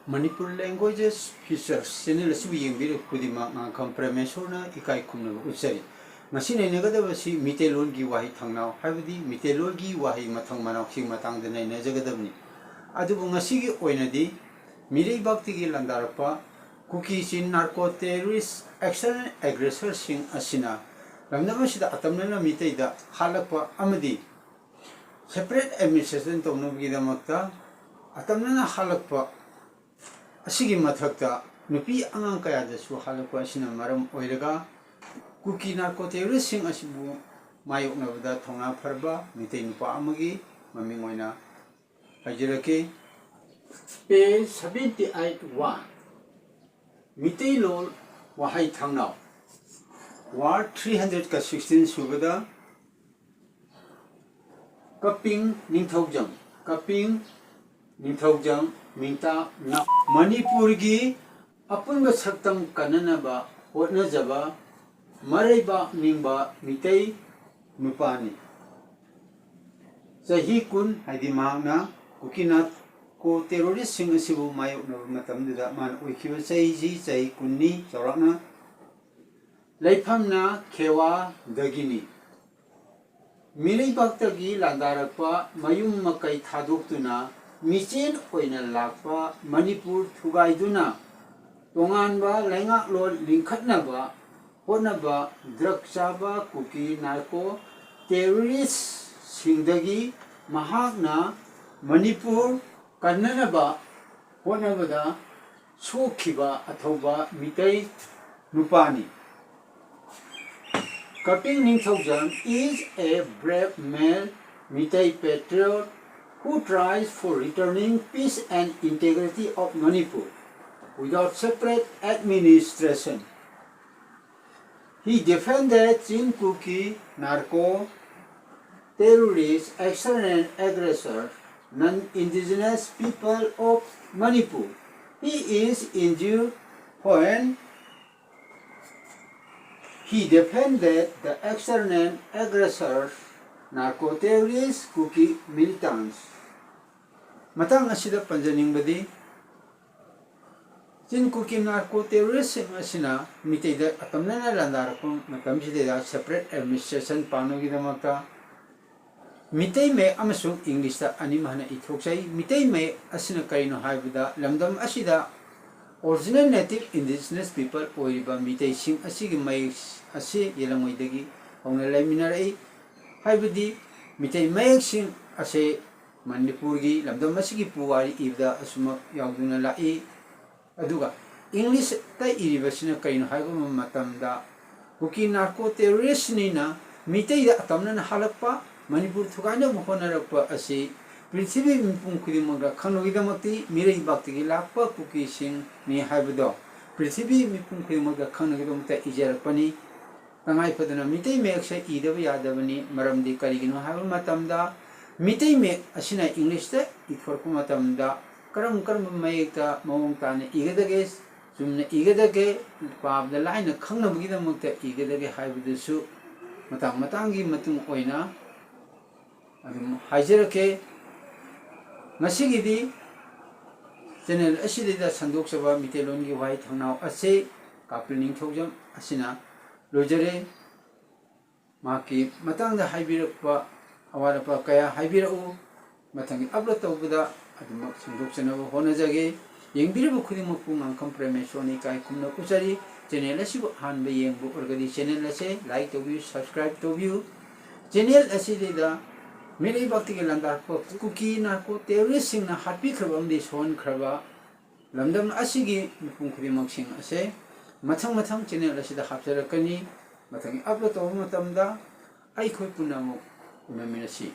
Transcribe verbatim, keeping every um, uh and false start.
Manipur Languages Features channel ꯑꯁꯤꯕꯨ ꯌꯦꯡꯕꯤꯔꯤꯕ ꯈꯨꯗꯤꯡꯃꯛ ꯉꯥꯡꯈꯝ ꯄ꯭ꯔꯃꯦꯁꯣꯔꯅ ꯏꯀꯥꯏ ꯈꯨꯝꯅꯕ ꯎꯠꯆꯔꯤ꯫ ꯉꯁꯤ ꯅꯩꯅꯒꯗꯕꯁꯤ ꯃꯤꯇꯩꯂꯣꯟꯒꯤ ꯋꯥꯍꯩ ꯊꯥꯡꯅꯥꯎ, ꯍꯥꯏꯕꯗꯤ ꯃꯤꯇꯩꯂꯣꯟꯒꯤ ꯋꯥꯍꯩ ꯃꯊꯪ ꯃꯅꯥꯎꯁꯤꯒꯤ ꯃꯇꯥꯡꯗ ꯅꯩꯅꯖꯒꯗꯕꯅꯤ꯫ ꯑꯗꯨꯕꯨ ꯉꯁꯤꯒꯤ ꯑꯣꯏꯅꯗꯤ ꯃꯤꯔꯩꯕꯥꯛꯇꯒꯤ ꯂꯥꯟꯗꯥꯔꯛꯄ ꯀꯨꯀꯤꯁꯤ narco terrorist external aggressor ꯁꯤꯡ ꯑꯁꯤꯅ ꯂꯝꯗꯝ ꯑꯁꯤꯗ ꯑꯇꯝꯅꯅ ꯃꯤꯇꯩꯗ ꯍꯥꯠꯂꯛꯄ ꯑꯃꯗꯤ separate administration ꯇꯧꯅꯕꯒꯤꯗꯃꯛꯇ ꯑꯇꯝꯅꯅ ꯍꯥꯠꯂꯛꯄ ꯑꯁꯤꯒꯤ ꯃꯊꯛꯇ ꯅꯨꯄꯤ ꯑꯉꯥꯡ ꯀꯌꯥꯗꯁꯨ ꯍꯥꯠꯂꯛꯄ ꯑꯁꯤꯅ ꯃꯔꯝ ꯑꯣꯏꯔꯒ ꯀꯨꯀꯤ narco terrorist ꯁꯤꯡ ꯑꯁꯤꯕꯨ ꯃꯥꯌꯣꯛꯅꯕꯗ ꯊꯧꯅꯥ ꯐꯔꯕ ꯃꯤꯇꯩ ꯅꯨꯄꯥ ꯑꯃꯒꯤ ꯃꯃꯤꯡ ꯑꯣꯏꯅ ꯍꯥꯏꯖꯔꯛꯀꯦ꯫ Page seventy eight one꯫ Meiteilon ꯋꯥꯍꯩ ꯊꯥꯡꯅꯥꯎ꯫ Word three hundred sixteen ꯁꯨꯕꯗ ꯀꯄꯤꯡ ꯅꯤꯡꯊꯧꯖꯝ, ꯀꯄꯤꯡ ꯅꯤꯡꯊꯧꯖꯝ ꯃꯤꯡꯇꯥ ꯅꯥꯎ꯫ ꯃꯅꯤꯄꯨꯔꯒꯤ ꯑꯄꯨꯟꯕ ꯁꯛꯇꯝ ꯀꯟꯅꯅꯕ ꯍꯣꯠꯅꯖꯕ ꯃꯔꯩꯕꯥꯛ ꯅꯤꯡꯕ ꯃꯤꯇꯩ ꯅꯨꯄꯥꯅꯤ꯫ ꯆꯍꯤ ꯀꯨꯟ, ꯍꯥꯏꯗꯤ ꯃꯍꯥꯛꯅ ꯀꯨꯀꯤ narco terrorist ꯁꯤꯡ ꯑꯁꯤꯕꯨ ꯃꯥꯌꯣꯛꯅꯕ ꯃꯇꯝꯗꯨꯗ ꯃꯥꯅ ꯑꯣꯏꯈꯤꯕ ꯆꯍꯤꯁꯤ ꯆꯍꯤ ꯀꯨꯟꯅꯤ ꯆꯥꯎꯔꯥꯛꯅ꯫ ꯂꯩꯐꯝꯅ ꯈꯦꯋꯥꯗꯒꯤꯅꯤ꯫ ꯃꯤꯔꯩꯕꯥꯛꯇꯒꯤ ꯂꯥꯟꯗꯥꯔꯛꯄ ꯃꯌꯨꯝ ꯃꯀꯩ ꯊꯥꯗꯣꯛꯇꯨꯅ ꯃꯤꯆꯦꯟ ꯑꯣꯏꯅ ꯂꯥꯛꯄ ꯃꯅꯤꯄꯨꯔ ꯊꯨꯒꯥꯏꯗꯨꯅ ꯇꯣꯉꯥꯟꯕ ꯂꯩꯉꯥꯛꯂꯣꯟ ꯂꯤꯡꯈꯠꯅꯕ ꯍꯣꯠꯅꯕ drug ꯆꯥꯕ ꯀꯨꯀꯤ narco terrorist ꯁꯤꯡꯗꯒꯤ ꯃꯍꯥꯛꯅ ꯃꯅꯤꯄꯨꯔ ꯀꯟꯅꯅꯕ ꯍꯣꯠꯅꯕꯗ ꯁꯣꯛꯈꯤꯕ ꯑꯊꯧꯕ ꯃꯤꯇꯩ ꯅꯨꯄꯥꯅꯤ꯫ Kaping Ningthoujam is a brave male Meitei patriot who tries for returning peace and integrity of Manipur without separate administration. He defended Chin Kuki narco terrorist, external aggressor, non-indigenous people of Manipur. He is injured when he defended the external aggressors, narco terrorists, Kuki militants. ꯃꯇꯥꯡ ꯑꯁꯤꯗ ꯄꯟꯖꯅꯤꯡꯕꯗꯤ ꯆꯤꯟ ꯀꯨꯀꯤ narco ꯇꯦꯔꯣꯔꯤꯁꯁꯤꯡ ꯑꯁꯤꯅ ꯃꯤꯇꯩꯗ ꯑꯇꯝꯅꯅ ꯂꯥꯟꯗꯥꯔꯛꯄ ꯃꯇꯝꯁꯤꯗꯩꯗ separate administration ꯄꯥꯟꯕꯒꯤꯗꯃꯛꯇ Meitei ꯃꯌꯦꯛ ꯑꯃꯁꯨꯡ ꯏꯪꯂꯤꯁꯇ ꯑꯅꯤꯃꯛ ꯍꯟꯅ ꯏꯊꯣꯛꯆꯩ꯫ ꯃꯤꯇꯩ ꯃꯌꯦꯛ ꯑꯁꯤꯅ ꯀꯔꯤꯅꯣ ꯍꯥꯏꯕꯗ, ꯂꯝꯗꯝ ꯑꯁꯤꯗ original native indigenous people ꯑꯣꯏꯔꯤꯕ ꯃꯤꯇꯩꯁꯤꯡ ꯑꯁꯤꯒꯤ ꯃꯌꯦꯛ ꯑꯁꯤ ꯌꯦꯜꯂꯝꯉꯩꯗꯒꯤ ꯍꯧꯅ ꯂꯩꯃꯤꯟꯅꯔꯛꯏ꯫ ꯍꯥꯏꯕꯗꯤ ꯃꯤꯇꯩ ꯃꯌꯦꯛꯁꯤꯡ ꯑꯁꯦ ꯃꯅꯤꯄꯨꯔꯒꯤ ꯂꯝꯗꯝ ꯑꯁꯤꯒꯤ ꯄꯨꯋꯥꯔꯤ ꯏꯕꯗ ꯑꯁꯨꯃꯛ ꯌꯥꯎꯗꯨꯅ ꯂꯥꯛꯏ꯫ ꯑꯗꯨꯒ ꯏꯪꯂꯤꯁꯇ ꯏꯔꯤꯕꯁꯤꯅ ꯀꯔꯤꯅꯣ ꯍꯥꯏꯕ ꯃꯇꯝꯗ, ꯀꯨꯀꯤ ꯅꯥꯔꯀꯣ ꯇꯦꯔꯣꯔꯤꯁꯅꯤꯅ ꯃꯤꯇꯩꯗ ꯑꯇꯝꯅꯅ ꯍꯥꯠꯂꯛꯄ, ꯃꯅꯤꯄꯨꯔ ꯊꯨꯒꯥꯏꯅꯕ ꯍꯣꯠꯅꯔꯛꯄ ꯑꯁꯤ ꯄ꯭ꯔꯤꯊꯤꯕꯤ ꯃꯤꯄꯨꯝ ꯈꯨꯗꯤꯡꯃꯛꯅ ꯈꯪꯅꯕꯒꯤꯗꯃꯛꯇꯤ ꯃꯤꯔꯩꯕꯥꯛꯇꯒꯤ ꯂꯥꯛꯄ ꯀꯨꯀꯤꯁꯤꯡꯅꯤ ꯍꯥꯏꯕꯗꯣ ꯄ꯭ꯔꯤꯊꯤꯕꯤ ꯃꯤꯄꯨꯝ ꯈꯨꯗꯤꯡꯃꯛꯇ ꯈꯪꯅꯕꯒꯤꯗꯃꯛꯇ ꯏꯖꯔꯛꯄꯅꯤ꯫ ꯇꯉꯥꯏ ꯐꯗꯅ ꯃꯤꯇꯩ ꯃꯌꯦꯛꯁꯦ ꯏꯗꯕ ꯌꯥꯗꯕꯅꯤ꯫ ꯃꯔꯝꯗꯤ ꯀꯔꯤꯒꯤꯅꯣ ꯍꯥꯏꯕ ꯃꯇꯝꯗ, ꯃꯤꯇꯩ ꯃꯌꯦꯛ ꯑꯁꯤꯅ ꯏꯪꯂꯤꯁꯇ ꯏꯊꯣꯔꯛꯄ ꯃꯇꯝꯗ ꯀꯔꯝ ꯀꯔꯝꯕ ꯃꯌꯦꯛꯇ ꯃꯑꯣꯡ ꯇꯥꯅ ꯏꯒꯗꯒꯦ, ꯆꯨꯝꯅ ꯏꯒꯗꯒꯦ, ꯄꯥꯕꯗ ꯂꯥꯏꯅ ꯈꯪꯅꯕꯒꯤꯗꯃꯛꯇ ꯏꯒꯗꯒꯦ ꯍꯥꯏꯕꯗꯨꯁꯨ ꯃꯇꯥꯡ ꯃꯇꯥꯡꯒꯤ ꯃꯇꯨꯡ ꯑꯣꯏꯅ ꯑꯗꯨꯝ ꯍꯥꯏꯖꯔꯛꯀꯦ꯫ ꯉꯁꯤꯒꯤꯗꯤ ꯆꯦꯅꯦꯜ ꯑꯁꯤꯗꯩꯗ ꯁꯟꯗꯣꯛꯆꯕ ꯃꯤꯇꯩꯂꯣꯟꯒꯤ ꯋꯥꯍꯩ ꯊꯧꯅꯥꯎ ꯑꯁꯤ ꯀꯥꯄꯤꯜ ꯅꯤꯡꯊꯧꯖꯝ ꯑꯁꯤꯅ ꯂꯣꯏꯖꯔꯦ꯫ ꯃꯍꯥꯛꯀꯤ ꯃꯇꯥꯡꯗ ꯍꯥꯏꯕꯤꯔꯛꯄ ꯑꯋꯥꯠ ꯑꯄꯥ ꯀꯌꯥ ꯍꯥꯏꯕꯤꯔꯛꯎ꯫ ꯃꯊꯪꯒꯤ ꯑꯞꯂꯣꯗ ꯇꯧꯕꯗ ꯑꯗꯨꯃꯛ ꯁꯦꯡꯗꯣꯛꯆꯅꯕ ꯍꯣꯠꯅꯖꯒꯦ꯫ ꯌꯦꯡꯕꯤꯔꯤꯕ ꯈꯨꯗꯤꯡꯃꯛꯄꯨ ꯉꯥꯡꯈꯝ ꯄ꯭ꯔꯦꯃꯦꯁꯣꯔꯅ ꯏꯀꯥꯏ ꯈꯨꯝꯅ ꯎꯠꯆꯔꯤ꯫ ꯆꯦꯅꯦꯜ ꯑꯁꯤꯕꯨ ꯑꯍꯥꯟꯕ ꯌꯦꯡꯕ ꯑꯣꯏꯔꯒꯗꯤ ꯆꯦꯅꯦꯜ ꯑꯁꯦ ꯂꯥꯏꯛ ꯇꯧꯕꯤꯌꯨ, ꯁꯕꯁꯀ꯭ꯔꯥꯏꯕ ꯇꯧꯕꯤꯌꯨ꯫ ꯆꯦꯅꯦꯜ ꯑꯁꯤꯗ ꯃꯤꯔꯩꯕꯥꯛꯇꯒꯤ ꯂꯥꯟꯗꯥꯔꯛꯄ ꯀꯨꯀꯤ ꯅꯥꯔꯀꯣ ꯇꯦꯔꯣꯔꯤꯁꯁꯤꯡꯅ ꯍꯥꯠꯄꯤꯈ꯭ꯔꯕ ꯑꯃꯗꯤ ꯁꯣꯛꯍꯟꯈ꯭ꯔꯕ ꯂꯝꯗꯝ ꯑꯁꯤꯒꯤ ꯃꯤꯄꯨꯝ ꯈꯨꯗꯤꯡꯃꯛꯁꯤꯡ ꯑꯁꯦ ꯃꯊꯪ ꯃꯊꯪ ꯆꯦꯅꯦꯜ ꯑꯁꯤꯗ ꯍꯥꯞꯆꯔꯛꯀꯅꯤ꯫ ꯃꯊꯪꯒꯤ ꯑꯞꯂꯣꯗ ꯇꯧꯕ ꯃꯇꯝꯗ ꯑꯩꯈꯣꯏ ꯄꯨꯟꯅ ꯑꯃꯨꯛ ꯎꯅꯃꯤꯟꯅꯁꯤ꯫